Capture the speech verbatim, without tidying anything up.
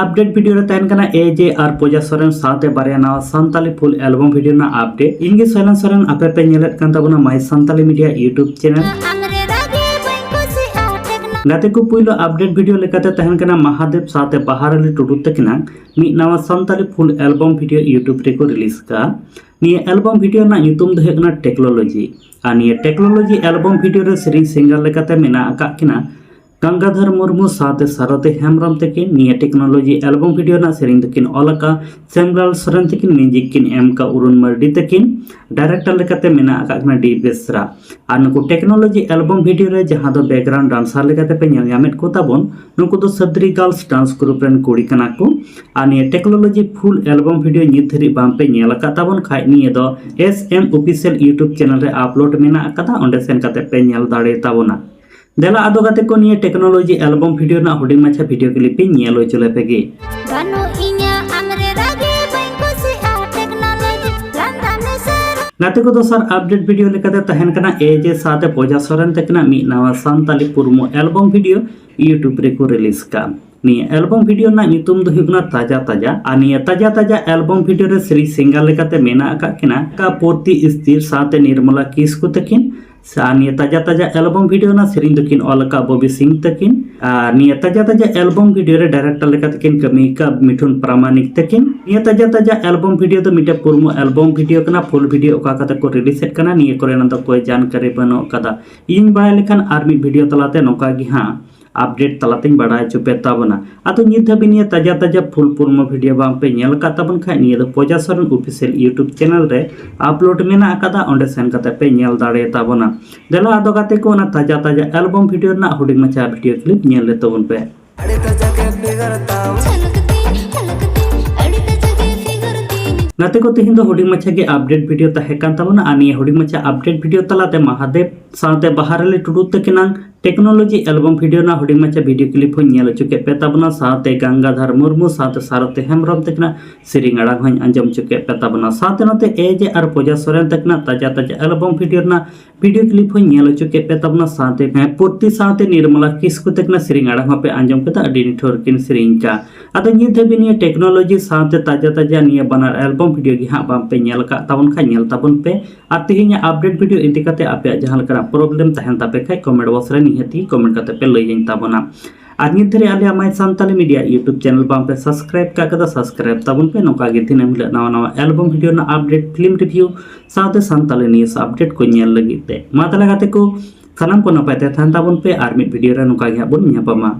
Update video ᱨᱮ ᱛᱟᱦᱮᱱ ᱠᱟᱱᱟ ᱮ ᱡᱮ ᱟᱨ ᱯᱩᱡᱟ ᱥᱚᱨᱮᱱ ᱥᱟᱶᱛᱮ ᱵᱟᱨᱭᱟ ᱱᱟᱣᱟ ᱥᱟᱱᱛᱟᱞᱤ ᱯᱷᱩᱞ ᱮᱞᱵᱟᱢ ᱵᱷᱤᱰᱤᱭᱳ ᱨᱮᱱᱟᱜ ᱟᱯᱰᱮᱴ᱾ ᱤᱧ ᱜᱮ ᱥᱚᱭᱞᱟᱱ ᱥᱚᱨᱮᱱ, ᱟᱯᱮ ᱯᱮ ᱧᱮᱞᱮᱫ ᱠᱟᱱ ᱛᱟᱵᱚᱱᱟ My Santali Media YouTube channel᱾ ᱜᱟᱛᱮ ᱠᱚ, ᱯᱩᱭᱞᱩ ᱟᱯᱰᱮᱴ ᱵᱷᱤᱰᱤᱭᱳ ᱞᱮᱠᱟᱛᱮ ᱛᱟᱦᱮᱱ ᱠᱟᱱᱟ ᱢᱟᱦᱟᱫᱮᱵ ᱥᱟᱶᱛᱮ ᱵᱟᱦᱟᱨᱟᱞᱤ ᱴᱩᱰᱩ ᱛᱟᱹᱠᱤᱱᱟᱜ ᱢᱤᱫ ᱱᱟᱣᱟ ᱥᱟᱱᱛᱟᱞᱤ ᱯᱷᱩᱞ ᱮᱞᱵᱟᱢ ᱵᱷᱤᱰᱤᱭᱳ YouTube ᱨᱮᱠᱚ ᱨᱤᱞᱤᱡᱽ ᱠᱟᱜᱼᱟ᱾ ᱱᱤᱭᱟᱹ ᱮᱞᱵᱟᱢ ᱵᱷᱤᱰᱤᱭᱳ ᱨᱮᱱᱟᱜ ᱧᱩᱛᱩᱢ ᱫᱚ ᱦᱩᱭᱩᱜ ᱠᱟᱱᱟ ᱴᱮᱠᱱᱳᱞᱚᱡᱤ᱾ ᱟᱨ ᱱᱤᱭᱟᱹ ᱴᱮᱠᱱᱳᱞᱚᱡᱤ ᱮᱞᱵᱟᱢ ᱵᱷᱤᱰᱤᱭᱳ ᱨᱮ ᱥᱮᱨᱮᱧ ᱥᱤᱝᱜᱟᱨ ᱞᱮᱠᱟᱛᱮ ᱢᱮᱱᱟᱜ ᱟᱠᱟᱫ ᱠᱤᱱᱟ ᱜᱟᱝᱜᱟᱫᱷᱚᱨ ᱢᱩᱨᱢᱩ ᱥᱟᱶᱛᱮ ᱥᱟᱨᱚᱛᱤ ᱦᱮᱢᱵᱨᱚᱢ ᱛᱟᱹᱠᱤᱱ᱾ ᱱᱤᱭᱟᱹ ᱴᱮᱠᱱᱳᱞᱚᱡᱤ ᱮᱞᱵᱟᱢ ᱵᱷᱤᱰᱤᱭᱳ ᱨᱮᱱᱟᱜ ᱥᱮᱨᱮᱧ ᱫᱚᱠᱤᱱ ᱚᱞ ᱟᱠᱟᱫ ᱥᱮᱢᱞᱟᱞ ᱥᱚᱨᱮᱱ ᱛᱟᱹᱠᱤᱱ, ᱢᱤᱣᱡᱤᱠ ᱠᱤᱱ ᱮᱢ ᱟᱠᱟᱫ ᱚᱨᱩᱱ ᱢᱟᱨᱰᱤ ᱛᱟᱹᱠᱤᱱ, ᱰᱟᱭᱨᱮᱠᱴᱚᱨ ᱞᱮᱠᱟᱛᱮ ᱢᱮᱱᱟᱜ ᱟᱠᱟᱫ ᱠᱤᱱᱟ ᱰᱤ ᱵᱮᱥᱨᱟ᱾ ᱟᱨ ᱱᱩᱠᱩ ᱴᱮᱠᱱᱳᱞᱚᱡᱤ ᱮᱞᱵᱟᱢ ᱵᱷᱤᱰᱤᱭᱳ ᱨᱮ ᱡᱟᱦᱟᱸ ᱫᱚ ᱵᱮᱠᱜᱨᱟᱣᱩᱱᱰ ᱰᱟᱱᱥᱟᱨ ᱞᱮᱠᱟᱛᱮ ᱯᱮ ᱧᱮᱞ ᱧᱟᱢᱮᱫ ᱠᱚ ᱛᱟᱵᱚᱱ, ᱱᱩᱠᱩ ᱫᱚ ᱥᱟᱫᱽᱨᱤ ᱜᱟᱨᱞᱥ ᱰᱟᱱᱥ ᱜᱨᱩᱯ ᱨᱮᱱ ᱠᱩᱲᱤ ᱠᱟᱱᱟ ᱠᱚ᱾ ᱟᱨ ᱱᱤᱭᱟᱹ ᱴᱮᱠᱱᱳᱞᱚᱡᱤ ᱯᱷᱩᱞ ᱮᱞᱵᱟᱢ ᱵᱷᱤᱰᱤᱭᱳ ᱱᱤᱛ ᱫᱷᱟᱹᱨᱤᱡ ᱵᱟᱝ ᱯᱮ ᱧᱮᱞ ᱟᱠᱟᱫ ᱛᱟᱵᱚᱱ ᱠᱷᱟᱡ, ᱱᱤᱭᱟᱹ ᱫᱚ S M official YouTube channel ᱨᱮ ᱟᱯᱞᱳᱰ ᱢᱮᱱᱟᱜ ᱟᱠᱟᱫᱟ, ᱚᱸᱰᱮ ᱥᱮᱱ ᱠᱟᱛᱮ ᱯᱮ ᱧᱮᱞ ᱫᱟᱲᱮ ᱛᱟᱵᱚᱱᱟ᱾ ᱫᱮᱞᱟ ᱟᱫᱚ ᱜᱟᱛᱮ ᱠᱚ, ᱱᱤᱭᱟᱹ ᱴᱮᱠᱱᱳᱞᱚᱡᱤ ᱮᱞᱵᱟᱢ ᱵᱷᱤᱰᱤᱭᱳ ᱨᱮᱱᱟᱜ ᱦᱩᱰᱤᱧ ᱢᱟᱪᱷᱟ ᱵᱷᱤᱰᱤᱭᱳ ᱠᱞᱤᱯ ᱤᱧ ᱧᱮᱞ ᱦᱚᱪᱚ ᱞᱮᱯᱮ ᱜᱮ᱾ ᱵᱟᱹᱱᱩᱜ ᱤᱧᱟ ᱟᱢᱨᱮ ᱨᱟᱹᱜᱤ, ᱵᱟᱹᱧ ᱠᱩᱥᱤᱜᱼᱟ ᱴᱮᱠᱱᱳᱞᱚᱡᱤ, ᱞᱟᱸᱫᱟ ᱢᱮᱥᱟ᱾ ᱜᱟᱛᱮ ᱠᱚ, ᱫᱚᱥᱟᱨ ᱟᱯᱰᱮᱴ ᱵᱷᱤᱰᱤᱭᱳ ᱞᱮᱠᱟᱛᱮ ᱛᱟᱦᱮᱱ ᱠᱟᱱᱟ ᱮ ᱡᱮ ᱥᱟᱶᱛᱮ ᱯᱩᱡᱟ ᱥᱚᱨᱮᱱ ᱛᱟᱹᱠᱤᱱᱟᱜ ᱢᱤᱫ ᱱᱟᱣᱟ ᱥᱟᱱᱛᱟᱞᱤ ᱯᱩᱨᱢᱩ ᱮᱞᱵᱟᱢ ᱵᱷᱤᱰᱤᱭᱳ YouTube ᱨᱮᱠᱚ ᱨᱤᱞᱤᱡᱽ ᱠᱟᱜᱼᱟ᱾ ᱱᱤᱭᱟᱹ ᱮᱞᱵᱟᱢ ᱵᱷᱤᱰᱤᱭᱳ ᱨᱮᱱᱟᱜ ᱧᱩᱛᱩᱢ ᱫᱚ ᱦᱩᱭᱩᱜ ᱠᱟᱱᱟ ᱛᱟᱡᱟ ᱛᱟᱡᱟ᱾ ᱟᱨ ᱱᱤᱭᱟᱹ ᱛᱟᱡᱟ ᱛᱟᱡᱟ ᱮᱞᱵᱟᱢ ᱵᱷᱤᱰᱤᱭᱳ ᱨᱮ ᱥᱮᱨᱮᱧ ᱥᱤᱝᱜᱟᱨ ᱞᱮᱠᱟᱛᱮ ᱢᱮᱱᱟᱜ ᱟᱠᱟᱫ ᱠᱤᱱᱟ ᱠᱟᱯᱚᱨᱛᱤ ᱤᱥᱛᱤᱨ ᱥᱟᱶᱛᱮ ᱱᱤᱨᱢᱚᱞᱟ ᱠᱤᱥᱠᱩ ᱛᱟᱹᱠᱤᱱ᱾ ᱥᱮ ᱟᱨ ᱱᱤᱭᱟᱹ ᱛᱟᱡᱟ ᱛᱟᱡᱟ ᱮᱞᱵᱟᱢ ᱵᱷᱤᱰᱤᱭᱳ ᱨᱮᱱᱟᱜ ᱥᱮᱨᱮᱧ ᱫᱚᱠᱤᱱ ᱚᱞ ᱟᱠᱟᱫ ᱵᱚᱵᱤ ᱥᱤᱝ ᱛᱟᱹᱠᱤᱱ᱾ ᱟᱨ ᱱᱤᱭᱟᱹ ᱛᱟᱡᱟ ᱛᱟᱡᱟ ᱮᱞᱵᱟᱢ ᱵᱷᱤᱰᱤᱭᱳ ᱨᱮ ᱰᱟᱭᱨᱮᱠᱴᱚᱨ ᱞᱮᱠᱟᱛᱮ ᱠᱤᱱ ᱠᱟᱹᱢᱤ ᱟᱠᱟᱫ ᱢᱤᱴᱷᱩᱱ ᱯᱨᱟᱢᱟᱱᱤᱠ ᱛᱟᱹᱠᱤᱱ᱾ ᱱᱤᱭᱟᱹ ᱛᱟᱡᱟ ᱛᱟᱡᱟ ᱮᱞᱵᱟᱢ ᱵᱷᱤᱰᱤᱭᱳ ᱫᱚ ᱢᱤᱫᱴᱮᱱ ᱯᱩᱨᱢᱩ ᱮᱞᱵᱟᱢ ᱵᱷᱤᱰᱤᱭᱳ ᱠᱟᱱᱟ᱾ ᱯᱷᱩᱞ ᱵᱷᱤᱰᱤᱭᱳ ᱚᱠᱟ ᱠᱟᱛᱮ ᱠᱚ ᱨᱤᱞᱤᱡᱽ ᱮᱫ ᱠᱟᱱᱟ, ᱱᱤᱭᱟᱹ ᱠᱚᱨᱮᱱᱟᱜ ᱫᱚ ᱠᱚᱭ ᱡᱟᱱᱠᱟᱨᱤ ᱵᱟᱹᱱᱩᱜ ᱟᱠᱟᱫᱟ᱾ ᱤᱧ ᱵᱟᱲᱟᱭ ᱞᱮᱠᱷᱟᱱ ᱟᱨ ᱢᱤᱫ ᱵᱷᱤᱰᱤᱭᱳ ᱛᱟᱞᱟᱛᱮ ᱱᱚᱝᱠᱟ ᱜᱮ ᱦᱟᱸᱜ ᱟᱯᱰᱮᱴ ᱛᱟᱞᱟᱛᱮᱧ ᱵᱟᱲᱟᱭ ᱦᱚᱪᱚ ᱯᱮ ᱛᱟᱵᱚᱱᱟ᱾ ᱟᱫᱚ ᱱᱤᱛ ᱫᱷᱟᱹᱵᱤᱡ ᱱᱤᱭᱟᱹ ᱛᱟᱡᱟ ᱛᱟᱡᱟ ᱯᱷᱩᱞ ᱯᱩᱨᱢᱩ ᱵᱷᱤᱰᱤᱭᱳ ᱵᱟᱝ ᱯᱮ ᱧᱮᱞ ᱟᱠᱟᱫ ᱛᱟᱵᱚᱱ ᱠᱷᱟᱡ, ᱱᱤᱭᱟᱹ ᱫᱚ ᱯᱩᱡᱟ ᱥᱚᱨᱮᱱ ᱚᱯᱷᱤᱥᱤᱭᱟᱞ YouTube ᱪᱮᱱᱮᱞ ᱨᱮ ᱟᱯᱞᱳᱰ ᱢᱮᱱᱟᱜ ᱟᱠᱟᱫᱟ, ᱚᱸᱰᱮ ᱥᱮᱱ ᱠᱟᱛᱮ ᱯᱮ ᱧᱮᱞ ᱫᱟᱲᱮ ᱛᱟᱵᱚᱱᱟ᱾ ᱫᱮᱞᱟ ᱟᱫᱚ ᱜᱟᱛᱮ ᱠᱚ, ᱚᱱᱟ ᱛᱟᱡᱟ ᱛᱟᱡᱟ ᱮᱞᱵᱟᱢ ᱵᱷᱤᱰᱤᱭᱳ ᱨᱮᱱᱟᱜ ᱦᱩᱰᱤᱧ ᱢᱟᱪᱷᱟ ᱵᱷᱤᱰᱤᱭᱳ ᱠᱞᱤᱯ ᱧᱮᱞ ᱞᱮ ᱛᱟᱵᱚᱱ ᱯᱮ᱾ ᱜᱟᱛᱮ ᱠᱚ, ᱛᱮᱦᱮᱧ ᱫᱚ ᱦᱩᱰᱤᱧ ᱢᱟᱪᱷᱟ ᱜᱮ ᱟᱯᱰᱮᱴ ᱵᱷᱤᱰᱤᱭᱳ ᱛᱟᱦᱮᱸ ᱠᱟᱱ ᱛᱟᱵᱚᱱᱟ᱾ ᱟᱨ ᱱᱤᱭᱟᱹ ᱦᱩᱰᱤᱧ ᱢᱟᱪᱷᱟ ᱟᱯᱰᱮᱴ ᱵᱷᱤᱰᱤᱭᱳ ᱛᱟᱞᱟᱛᱮ ᱢᱟᱦᱟᱫᱮᱵ ᱥᱟᱶᱛᱮ ᱵᱟᱦᱟᱨᱟᱞᱤ ᱴᱩᱰᱩ ᱛᱟᱹᱠᱤᱱᱟᱝ ᱴᱮᱠᱱᱳᱞᱚᱡᱤ ᱮᱞᱵᱟᱢ ᱵᱷᱤᱰᱤᱭᱳ ᱨᱮᱱᱟᱜ ᱦᱩᱰᱤᱧ ᱢᱟᱪᱷᱟ ᱵᱷᱤᱰᱤᱭᱳ ᱠᱞᱤᱯ ᱦᱚᱸᱧ ᱧᱮᱞ ᱦᱚᱪᱚ ᱠᱮᱫ ᱯᱮ ᱛᱟᱵᱚᱱᱟ, ᱥᱟᱶᱛᱮ ᱜᱟᱝᱜᱟᱫᱷᱟᱨ ᱢᱩᱨᱢᱩ ᱥᱟᱶᱛᱮ ᱥᱟᱨᱚᱛᱤ ᱦᱮᱢᱵᱨᱚᱢ ᱛᱟᱹᱠᱤᱱᱟᱜ ᱥᱮᱨᱮᱧ ᱟᱲᱟᱝ ᱦᱚᱸᱧ ᱟᱸᱡᱚᱢ ᱦᱚᱪᱚ ᱠᱮᱫ ᱯᱮ ᱛᱟᱵᱚᱱᱟ᱾ ᱥᱟᱶᱛᱮ ᱱᱚᱛᱮ ᱮ ᱡᱮ ᱟᱨ ᱯᱩᱡᱟ ᱥᱚᱨᱮᱱ ᱛᱟᱹᱠᱤᱱᱟᱜ ᱛᱟᱡᱟ ᱛᱟᱡᱟ ᱮᱞᱵᱟᱢ ᱵᱷᱤᱰᱤᱭᱳ ᱨᱮᱱᱟᱜ ᱵᱷᱤᱰᱤᱭᱳ ᱠᱞᱤᱯ ᱦᱚᱸᱧ ᱧᱮᱞ ᱦᱚᱪᱚ ᱠᱮᱫ ᱯᱮ ᱛᱟᱵᱚᱱᱟ, ᱥᱟᱶᱛᱮ ᱦᱮᱸ ᱯᱩᱨᱛᱤ ᱥᱟᱶᱛᱮ ᱱᱤᱨᱢᱚᱞᱟ ᱠᱤᱥᱠᱩ ᱛᱟᱹᱠᱤᱱᱟᱜ ᱥᱮᱨᱮᱧ ᱟᱲᱟᱝ ᱦᱚᱸᱯᱮ ᱟᱸᱡᱚᱢ ᱠᱮᱫᱟ, ᱟᱹᱰᱤ ᱱᱤᱴᱷᱩᱨ ᱠᱤᱱ ᱥᱮᱨᱮᱧ ᱠᱟᱜ᱾ ᱟᱫᱚ ᱱᱤᱛ ᱫᱷᱟᱹᱵᱤᱡ ᱱᱤᱭᱟᱹ ᱴᱮᱠᱱᱳᱞᱚᱡᱤ ᱥᱟᱶᱛᱮ ᱛᱟᱡᱟ ᱛᱟᱡᱟ ᱱᱤᱭᱟᱹ ᱵᱟᱱᱟᱨ ᱮᱞᱵᱟᱢ ᱵᱷᱤᱰᱤᱭᱳ ᱜᱮ ᱦᱟᱸᱜ ᱵᱟᱝ ᱯᱮ ᱧᱮᱞ ᱟᱠᱟᱫ ᱛᱟᱵᱚᱱ ᱠᱷᱟᱱ ᱧᱮᱞ ᱛᱟᱵᱚᱱ ᱯᱮ᱾ ᱟᱨ ᱛᱮᱦᱮᱧᱟᱜ ᱟᱯᱰᱮᱴ ᱵᱷᱤᱰᱤᱭᱳ ᱤᱫᱤ ᱠᱟᱛᱮ ᱟᱯᱮᱭᱟᱜ ᱡᱟᱦᱟᱸ ᱞᱮᱠᱟᱱᱟᱜ ᱯᱨᱚᱵᱞᱮᱢ ᱛᱟᱦᱮᱱ ᱛᱟᱯᱮ ᱠᱷᱟᱡ ᱠᱚᱢᱮᱱᱴ ᱵᱚᱠᱥ ᱨᱮ ᱱᱤᱦᱟᱹᱛ ᱜᱮ ᱠᱚᱢᱮᱱᱴ ᱠᱟᱛᱮ ᱯᱮ ᱞᱟᱹᱭᱟᱹᱧ ᱛᱟᱵᱚᱱᱟ᱾ ᱟᱨ ᱱᱤᱛ ᱫᱷᱟᱹᱨᱤᱡ ᱟᱞᱮᱭᱟᱜ ᱢᱟᱭ ᱥᱟᱱᱛᱟᱞᱤ ᱢᱤᱰᱤᱭᱟ ᱭᱩᱴᱩᱵᱽ ᱪᱮᱱᱮᱞ ᱵᱟᱝ ᱯᱮ ᱥᱟᱵᱥᱠᱨᱟᱭᱤᱵ ᱠᱟᱜ ᱠᱟᱫᱟ, ᱥᱟᱵᱥᱠᱨᱟᱭᱤᱵ ᱛᱟᱵᱚᱱ ᱯᱮ᱾ ᱱᱚᱝᱠᱟ ᱜᱮ ᱫᱤᱱᱟᱹᱢ ᱦᱤᱞᱳᱜ ᱱᱟᱣᱟ ᱱᱟᱣᱟ ᱮᱞᱵᱟᱢ ᱵᱷᱤᱰᱤᱭᱳ ᱨᱮᱱᱟᱜ ᱟᱯᱰᱮᱴ, ᱯᱷᱤᱞᱢ ᱨᱤᱵᱷᱤᱭᱩ ᱥᱟᱶᱛᱮ ᱥᱟᱱᱛᱟᱞᱤ ᱱᱤᱭᱩᱡᱽ ᱟᱯᱰᱮᱴ ᱠᱚ ᱧᱮᱞ ᱞᱟᱹᱜᱤᱫ ᱛᱮ᱾ ᱢᱟ ᱛᱟᱦᱚᱞᱮ ᱜᱟᱛᱮ ᱠᱚ, ᱥᱟᱱᱟᱢ ᱠᱚ ᱱᱟᱯᱟᱭ ᱛᱮ ᱛᱟᱦᱮᱱ ᱛᱟᱵᱚᱱ ᱯᱮ ᱟᱨ ᱢᱤᱫ ᱵᱷᱤᱰᱤᱭᱳ ᱨᱮ ᱱᱚᱝᱠᱟ ᱜᱮ ᱦᱟᱸᱜ ᱵᱚᱱ ᱧᱟᱯᱟᱢᱟ᱾